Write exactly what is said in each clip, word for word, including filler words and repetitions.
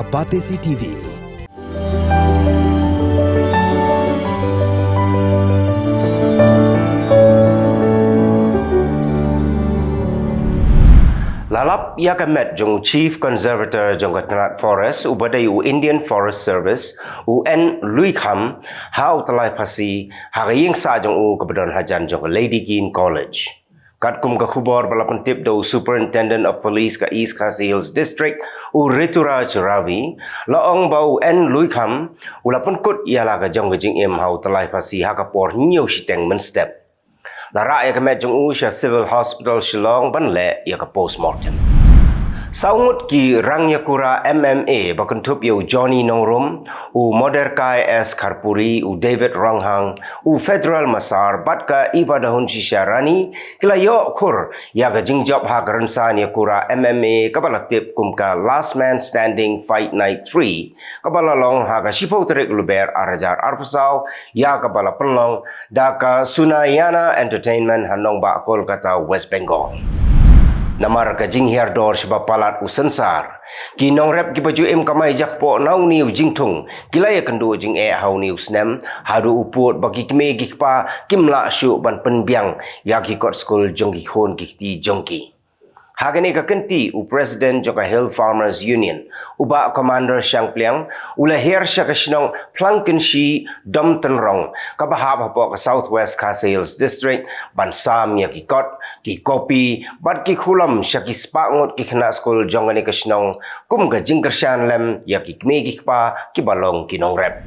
Batesi T V. La lap ïa ka met jong u Chief Conservator jong ka tnat Forest, uba dei u Indian Forest Service, u N Luikham, ha u tyllai phasi ha ka ïing sah jong u kaba don hajan jong ka Lady Keane College. Katkum ka khubor ba la pyntip da u Superintendent of Police ka East Khasi Hills District, u Rituraj Ravi, la ong ba u N Luikham u la pynkut ïa la ka jong ka jingim ha u tyllai phasi ha ka por hynñiew shiteng mynstep. La rah ïa ka met jong u sha Civil Hospital Shillong ban leh ïa ka postmortem. Saw ngut ki rangïakura M M A ba kynthup ïa u Johnny Nongrum, u Moderkai S Kharpuri, u David Ronghang, u Federal Masar bad ka Ivadahun Shisharani, ki la ïoh khur ïa ka jingjop ha ka rynsan ïakura M M A kaba la tip kum ka Last Man Standing Fight Night three, kaba la long ha ka shiphew tarik Lber ar hajar arphew saw, ïa kaba la pynlong da ka Sunayana Entertainment ha nongbah Kolkata, West Bengal. Namar ka jinghiar dor shaba palat u synsar, ki nongrep kiba ju im kamai jakpoh na une u jingthung ki la ïakynduh jingeh ha une u snem, haduh u pud ba ki kmie ki kpa kim lah shuh ban pynbiang ïa ki kot skul jong ki khun ki kti jong ki. Ha kane ka kynti, u President jong ka Hill Farmers Union, u Bah Commander Shangpliang, u la hiar sha ka shnong Phlangkynshi Domtynrong, kaba hap hapoh ka South West Khasi Hills District, ban sam ïa ki kot, ki kopi bad ki khulom sha ki spah ngut ki khynnah skul jong kane ka shnong, kum ka jingkyrshan lem ïa ki kmie ki kpa kiba long ki nongrep.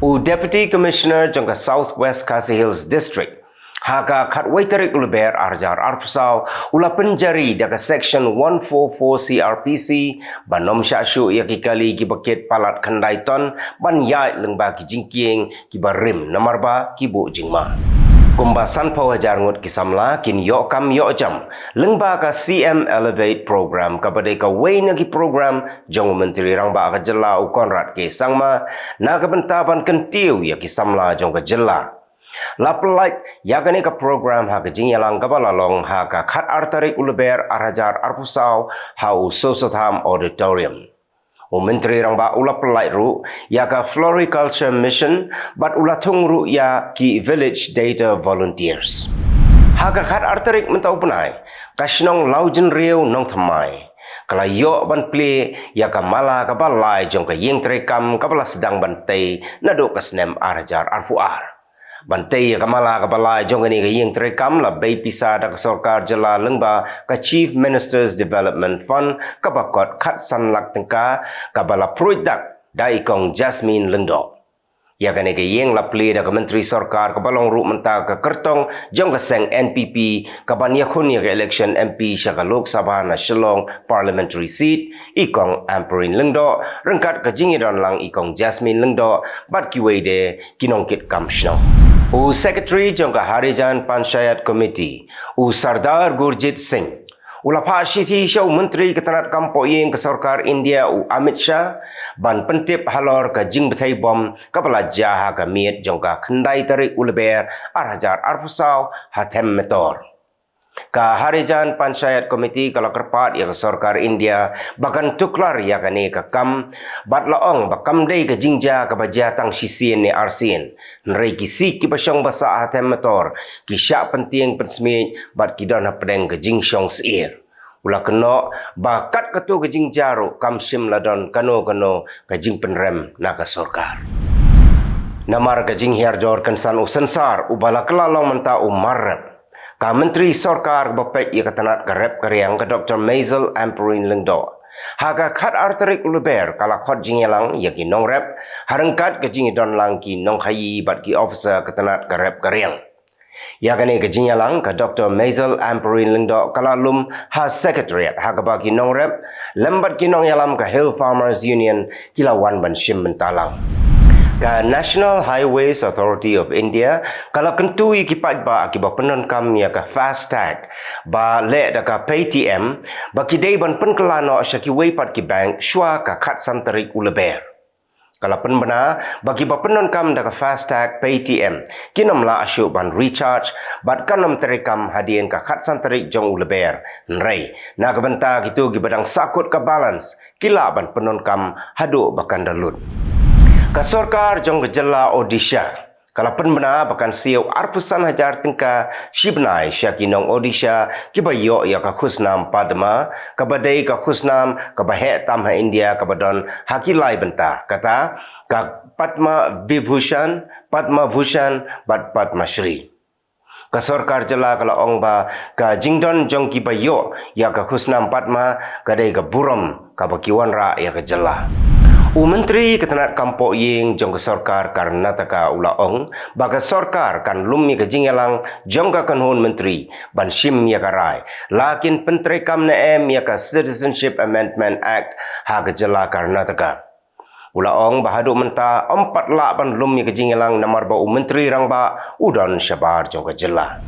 U Deputy Commissioner jong ka South West Khasi Hills District, ha ka khatwei tarik Lber ar hajar arphew saw, u la pynjari da ka Section one four four C R P C ban ym shah shuh ïa ki kali kiba kit palat khyndai ton ban ïaid lyngba ki jingkieng kiba rim namar ba ki buh jingma. Kumba sanphew hajar ngut ki samla kin ïoh kam ïoh jam lyngba ka C M Elevate Program, kaba dei kawei na ki program jong u Myntri Rangbah ka jylla, u Conrad K Sangma, na ka bynta ban kyntiew ïa ki samla jong ka jylla. La pyllait ïa kane ka program ha ka jingïalang kaba la long ha ka khatar tarik u Lber ar hajar arphew saw ha u Sosotham Auditorium. U Myntri Rangbah u la pyllait ruh ïa ka Floriculture Mission bad u la thung ruh ïa ki Village Data Volunteers. Ha ka khatar tarik mynta u bnai, ka shnong Lawjynriew Nongthymmai ka la ïoh ban plie ïa ka mala kaba lai jong ka ïing treikam kaba la sdang ban tei naduh ka snem ar hajar arphew ar. Ban tei ïa ka mala kaba lai jong kane ka ïing treikam la bei pisa da ka sorkar jylla lyngba ka Chief Minister's Development Fund kaba kot khatsan lak tyngka, kaba la pruid dak da i Kong Jasmine Lyngdoh. Ïa kane ka ïing la plie da ka Myntri Sorkar kaba long ruh mynta ka kyrtong jong ka seng N P P, kaban ïakhun ïa ka election M P sha ka Lok Sabha na Shillong Parliamentary Seat, i Kong Ampareen Lyngdoh, ryngkat ka jingïadon lang i Kong Jasmine Lyngdoh bad kiwei de ki nongkitkam shnong. U Secretary jong ka Harijan Panchayat Committee, u Sardar Gurjit Singh, u la phah shithi sha u Myntri ka tnat kam pohïing ka sorkar India, u Amit Shah, ban pyntip halor ka jingbthei bom kaba la jia ha ka miet jong ka khyndai tarik u Lber ar hajar arphew saw ha Them Metor. Ka Harijan Panchayat Committee ka la kyrpad ïa ka sorkar India ba kan tuklar ïa kane ka kam, bad la ong ba kam dei ka jingjia kaba jia tang shisien ne arsien, hynrei ki Sikh kiba shong ba sah ha Them Metor ki shah pyntieng pynsmiej bad ki don hapdeng ka jingshong syier. U la kynnoh ba kat kato ka jingjia ruh kam shym la don kano kano ka jingpynrem na ka sorkar. Namar ka jinghiar jor kynsan u synsar uba la kylla long mynta u mar rep, ka Myntri Sorkar kaba peit ïa ka tnat ka rep ka riang, ka Doktor Maisel Ampareen Lyngdoh, ha ka khatar tarik u Lber ka la khot jingïalang ïa ki nongrep, ha ryngkat ka jingïadon lang ki nongkhaïi bad ki officer ka tnat ka rep ka riang. Ïa kane ka jingïalang, ka Doktor Maisel Ampareen Lyngdoh ka la lum ha Secretariat, ha kaba ki nongrep lem bad ki nongïalam ka Hill Farmers Union ki la wan ban shim bynta lang. Ka National Highways Authority of India ka la kyntu ïa ki paidbah kiba pyndonkam ïa ka FASTag ba leh da ka Paytm ba ki dei ban pynkylla noh sha kiwei pat ki bank shuwa ka khatsan tarik u Lber. Ka la pynbna ba kiba pyndonkam da ka FASTag Paytm kin ym lah shuh ban recharge bad kan ym treikam hadien ka khatsan tarik jong u Lber. Hynrei na ka bynta kito kiba dang sahkut ka balance, ki lah ban pyndonkam haduh ba kan da lut. Ka sorkar jong ka jylla Odisha ka la pynbna ba kan siew arphew san hajar tyngka shibnai sha ki nong Odisha kiba ïoh ïa ka khusnam Padma, kaba dei ka khusnam kaba heh tam ha India kaba don ha ki lai bynta, kata ka Padma Vibhushan, Padma Bhushan bad Padma Shri. Ka sorkar jylla ka la ong ba ka jingdon jong kiba ïoh ïa ka khusnam Padma ka dei ka burom kaba ki wanrah ïa ka jylla. U Myntri ka tnad kam pohïing jong ka sorkar Karnataka u la ong ba ka sorkar kan lum ïa ka jingïalang jong ka kynhun myntri ban shim ïa ka rai la kin pyntreikam ne em ïa ka Citizenship Amendment Act ha ka jylla Karnataka. U la ong ba haduh mynta ym pat lah ban lum ïa ka jingïalang namar ba u Myntri Rangbah u don shabar jong ka jylla.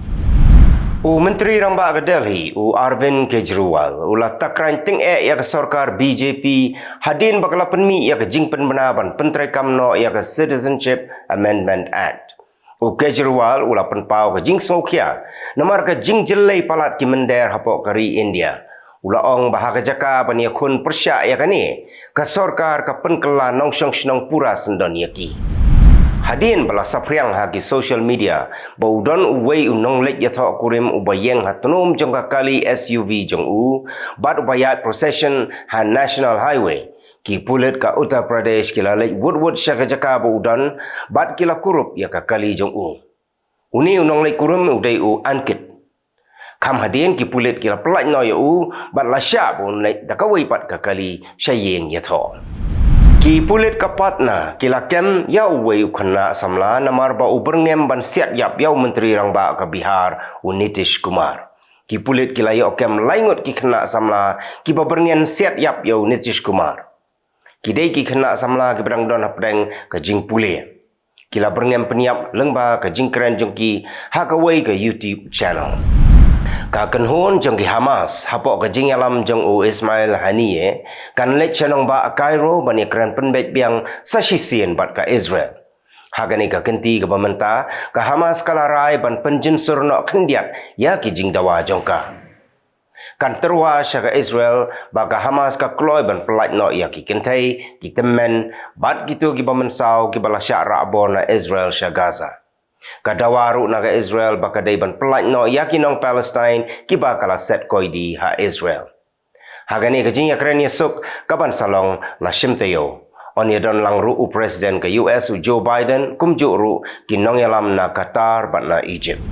U Myntri Rangbah ka Delhi, u Arvind Kejriwal, u la takran tyngeh ïa ka sorkar B J P hadien ba ka la pynmih ïa ka jingpynbna ban pyntreikam noh ïa ka Citizenship Amendment Act. U Kejriwal u la pynpaw ka jingsngewkhia namar ka jingjyllei palat ki mynder hapoh ka ri India. U la ong ba ha ka jaka ban ïakhun pyrshah ïa kane, ka sorkar ka pynkylla nongshong shnong pura syndon ïa ki. Hadien ba la saphriang ha ki social media ba u don uwei u nongleit ïathoh kurim uba ïeng ha tnum jong ka kali S U V jong u bad uba ïaid procession ha National Highway, ki pulit ka Uttar Pradesh ki la leit wut wut sha ka jaka ba u don bad ki la kurup ïa ka kali jong u. Une u nongleit kurim u dei u Ankit. Kham hadien ki pulit ki la pyllait noh ïa u bad la shah ba un leit da kawei pat ka kali sha ïing ïathoh. Ki pulit ka Patna ki la kem ïa uwei u khynnah samla namar ba u byrngem ban siat ïap ïa u Myntri Rangbah ka Bihar, u Nitish Kumar. Ki pulit ki la ïoh kem lai ngut ki khynnah samla kiba byrngem siat ïap ïa u Nitish Kumar. Ki dei ki khynnah samla kiba dang don hapdeng ka jingpule. Ki la byrngem pynïap lyngba ka jingkren jong ki ha kawei ka YouTube channel. Ka kynhun jong ki Hamas hapoh ka jingïalam jong u Ismail Haniyeh kan leit sha nongbah Cairo ban ïakren pynbeit biang sa shisien bad ka Israel. Ha kane ka kynti kaba mynta, ka Hamas ka la rai ban pynjynsur noh khyndiat ïa ki jingdawa jong ka. Kan tyrwa sha ka Israel ba ka Hamas ka kloi ban pyllait noh ïa ki kynthei, ki tymmen bad kito kiba mynsaw kiba la shah rah bor na Israel sha Gaza. Ka dawa ruh na ka Israel ba ka dei ban pyllait noh ïa ki nong Palestine kiba ka la set koidi ha Israel. Ha kane ka jingïakren ïasuk kaban sa long la shim taïew, yn ïadon lang ruh u President ka U S u Joe Biden kumjuh ruh ki nongïalam na Qatar bad na Egypt.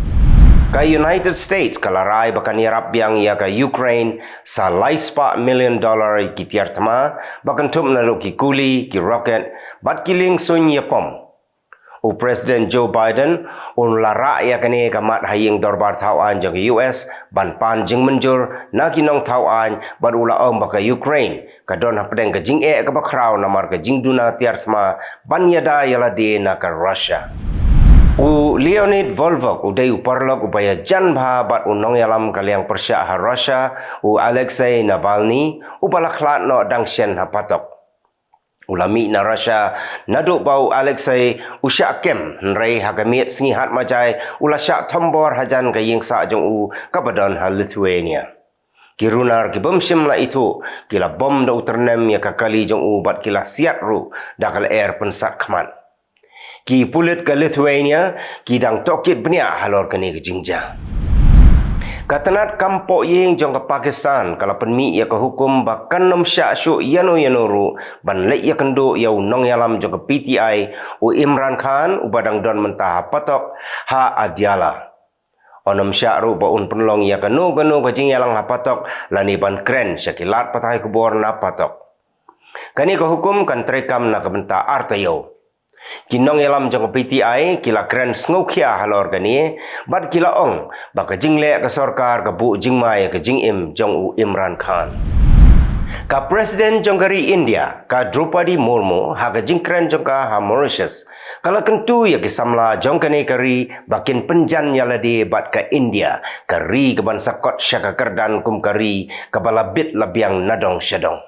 Ka United States ka la rai ba kan ïarap biang ïa ka Ukraine sa lai spah million dollar ki tiar thma, ba kynthup naduh ki kuli, ki rocket bad ki liengsuiñ ïapom. U President Joe Biden un la rah ïa kane ka mat ha ïing dorbar thaw aiñ jong ka U S ban pan jingmynjur na ki nongthaw aiñ bad u la ong ba ka Ukraine ka don hapdeng ka jingeh kaba khraw namar ka jingduna tiar thma ban ïada ïalade na ka Russia. U Leonid Volvok u dei u paralok uba ïajan bha bad u nongïalam ka liang pyrshah ha Russia, u Alexei Navalny, uba la khlad noh dang shen ha patok. U la mih na Russia naduh ba u Alexei u shah kem, hynrei ha ka miet sngi Hatmajai u la shah thombor hajan ka ïing sah jong u kaba don ha Lithuania. Ki runar ki bym shym la ithuh ki la bom da u tyrnem ïa ka kali jong u bad ki la siat ruh da ka lyer pynsat khmat. Ki pulit ka Lithuania ki dang tohkit bniah halor kane ka jingjia. Ka tnad kam pohïing jong ka Pakistan ka la pynmih ïa ka hukum ba kan ym shah shuh ïano ïano ruh ban leit ïakynduh ïa u nongïalam jong ka P T I, u Imran Khan, uba dang don mynta ha patok ha Adiala. Yn ym shah ruh ba un pynlong ïa kano kano ka jingïalang ha patok lane ban kren sha ki lad pathai khubor na patok. Kane ka hukum kan treikam na ka bynta ar taïew. Ki nongïalam jong ka P T I ki la kren sngewkhia halor kane bad ki la ong ba ka jingleh ka sorkar ka buh jingma ïa ka jingim jong u Imran Khan. Ka President jong ka ri India, ka Droupadi Murmu, ha ka jingkren jong ka ha Mauritius, ka la kyntu ïa ki samla jong kane ka ri ba kin pynjan ïalade bad ka India, ka ri kaban sa kot sha ka kyrdan kum ka ri kaba la bit la biang nadong shadong.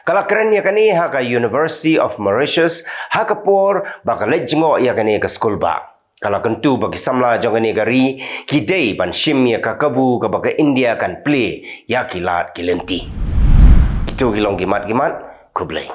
Ka la kren ïa kane ha ka University of Mauritius ha ka por ba ka leit jngoh ïa kane ka skulbah. Ka la kyntu ba ki samla jong kane ka ri ki dei ban shim ïa ka kabu kaba ka India kan plie ïa ki lad ki lynti. Kito ki long ki mat ki mat. Khublei.